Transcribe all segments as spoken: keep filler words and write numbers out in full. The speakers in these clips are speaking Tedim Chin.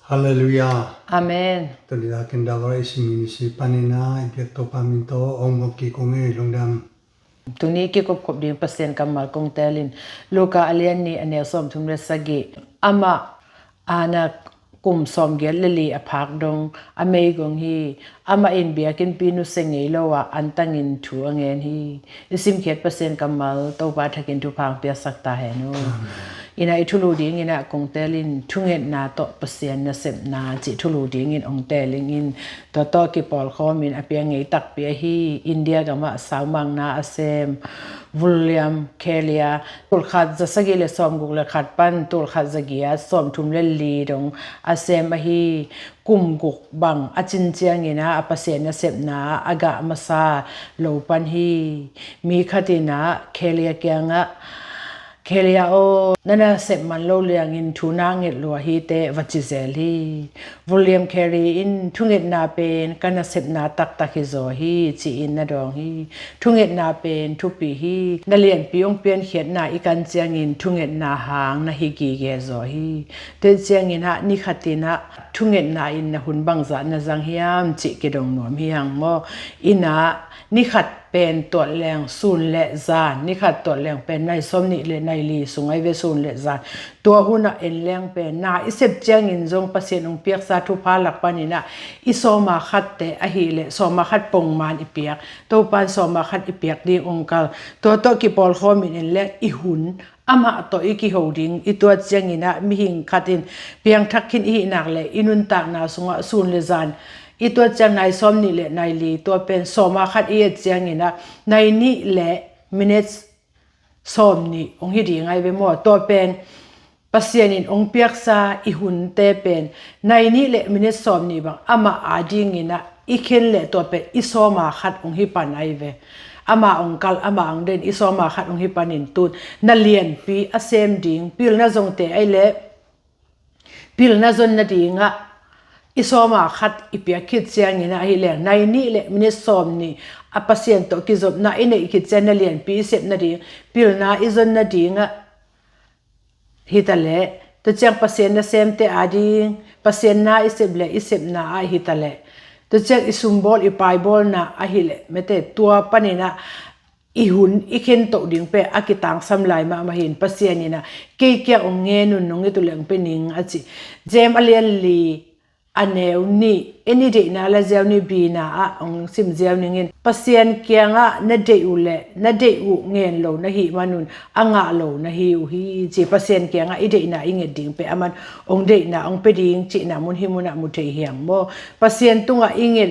Halleluiah. Amen. Tuni a kin Dalora i sim ministry panin a i biak Topa min tawh ong mawk kik ung ei, lungdam. Tuni kikupkop ding Pasian kammal kong teel in, Luka a lian nih, a neu sawmthum le sagih. Amah Anna kum sawmgiat le li a phak dong a meigong hi. Amah in biakinnpi nusia ngei lo ah antangin thu a ngen hi. I simkhiat Pasian kammal Topa thakin thupha piaksak ta hen uh. Amen. Ina i thulu dingin ah kong teel in, thungetna tawh Pasian nasepna cih thulu dingin ong teel ing in, tua tawh kipawlkhawm in a piang ngei takpi ahi India gamah saumangna a sem William Carey, tulkhat za sagih le sawmguk le khat pan tulkhat za giat sawmthum le li dong a sem ahi. Kum guk bang a cin ciangin ah a Pasian nasepna a gah masa lo pan hi. Mi khat in ah Carey kiangah, Carey aw, na nasep man lo liangin thu na nget lua hi teh, va ci zel hi. William Carey in, thungetna pen ka nasepna taktak hi zaw hi, ci-in na dawng hi. Thungetna pen thupi hi. Na lianpi ong piankhiatna i kan ciangin thungetna hang na hi gige zaw hi. Tua ciangin ah ni khat in ah thungetna in na hun bangzah na zang hiam cih kidong nuam hi hang maw. Ina ni khat pen tuat leng sun le zan, ni khat tuat leng pen nai sawm nih le nai li sung ai ve, sun le zan. Tua hun ah en leng pen na i sep ciangin zong Pasian ong piaksa thupha lak panin ah i sawma khat te ahih leh sawma khat pongman i piak, Topan sawma khat i piak ding ong kal. Tua tawh kipawlkhawm in en leng i hun amah tawh i kiho ding. I tuat ciangin ah mihing khat in piangthak khin i hih nak leh i nuntakna sungah sun le zan, i tuat ciang nai sawm nih le nai li, tua pen sawma khat i et ciangin ah nai nih le minute sawm nih ong hi ding ai ve maw. Tua pen Pasian in ong piaksa i hunte pen nai nih le minute sawm nih bang amah adingin ah i khen leh tua pen i sawma khat ong hi pan ai ve. Ama ong kal, ama ong den, i sawma khat ong hi panin tun na lianpi a sem ding, pilna zongte ai leh pilna zon nadingah i sawma khat i piak khit ciangin ah ahih leh nai nih le minute sawm nih a Pasian tawh kizopna i neih khit ciang na lianpi i sep nading, pilna i zon nadingah hi ta leh, tua ciang Pasian nasemte ading Pasian na i sep leh i sepna ah hi ta leh, tua ciang i sumbawl i paibawlna ahih leh mete, tua panin ah i hun i khentoh ding pen a kitangsam lai mahmah hi in, Pasian in ah kei kiang ong ngen un, nong nget uh leh ong pia ning a ci. James a lian li a neu nih, en i deihna la ziau ni, bina ah ong sim ziau ning in, Pasian kiangah na deih uh leh na deih uh ngen lo na hih man un a ngah lo na hi uh hi, ci. Pasian kiangah i deihna i nget ding pen aman ong deihna ong pia ding cihna mun hih munah mu thei hi hang maw. Pasian tungah i nget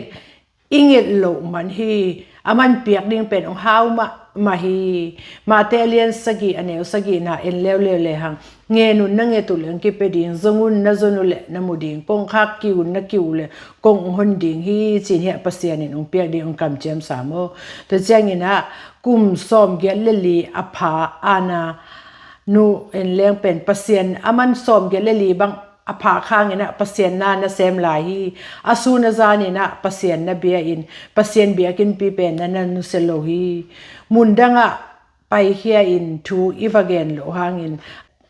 i nget loh man hi. Aman piak ding pen ong hau mahmah hi. Mate a lian sagih a neu sagihna en leuleu lehang, ngen un, na nget uh leh ong kipia ding, zong un, na zon uh leh na mu ding, kongkhak, kiu un, na kiu uh leh kong ong hon ding hi, ci-in hiah Pasian in ong piak ding ong kamciamsa maw. Tua ciangin ah kum sawmgiat le li a pha Anna nu en leng pen Pasian, aman sawmgiat le li bang a phak hangin ah Pasian na na sem lai hi. A sun a zanin ah Pasian na bia in, Pasian biakinnpi pen na na nusia lo hi. Mun dangah paikhia in thu i va gen loh hangin,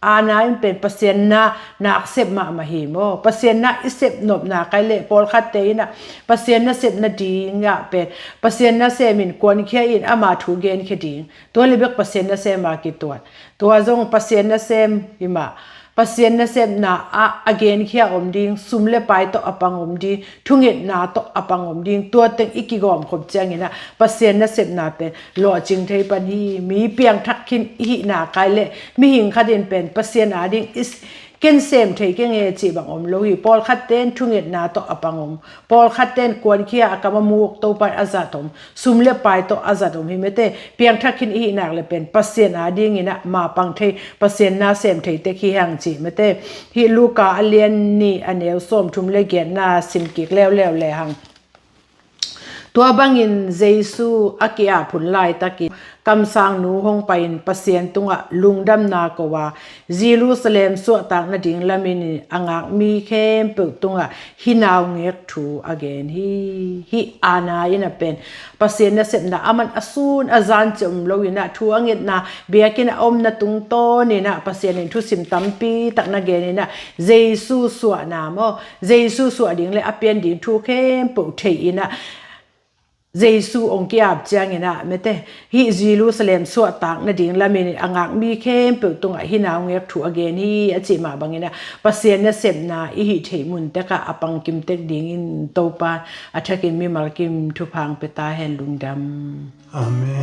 Anna in pen Pasian na na sep mahmah hi maw. Pasian na i sep nopna kai leh, pawlkhatte in ah Pasian nasep nadingah pen Pasian nasem in kuankhia in ama thu genkhia ding. Tua leh bek Pasian nasem a kituat. Tua zong Pasian nasem hi mah. Pasian nasepna ah a genkhia om ding, sum le pai tawh a pang om ding, thungetna tawh a pang om ding, tua teng i kigawmkhop ciangin ah Pasian nasepna pen lawhcing thei pan hi. Mi piangthak khin i hihna kai leh mihing khat in pen Pasian ading i s-, ken sem thei keng e cih bang om lo hi. Pawlkhatte in thungetna tawh a pang om, pawlkhatte in kuankhia, a kam a muk, Topa in a zat om, sum le pai tawh a zat om hi mete. Piangthak khin i hih nak leh pen Pasian adingin ah mapang thei, Pasian na sem thei tek hi hang, ci mete. Hih Luka a lian nih a neu sawmthum le giatna sim kik leuleu lehang, Tua bangin Jesu a ki-ap hun laitakin kamsangnu hong pai-in Pasian tungah lungdamna ko a, Jerusalem suahtak nading lamin a ngak mi khempeuh tungah hih naungek thu a gen hi. Hih Anna in a pen Pasian nasepna aman a sun a zan ci om lo in ah, thu a ngetna biakinn a omna tungtawn in ah Pasian in thusim tampi tak na gen in ah, Jesu suahna maw, Jesu suah ding le a pian ding thu khempeuh thei in ah, Jesu hong ki-ap ciangin ah, mete, hih Jerusalem suahtak nading lamin a ngak mi khempeuh tungah hih naungek thu a gen hi a cih mah bangin ah, Pasian nasepna i hih theih mun tekah a pang kim tek dingin Topa a thakin mimal kim thupha hong pia ta hen. Lungdam. Amen.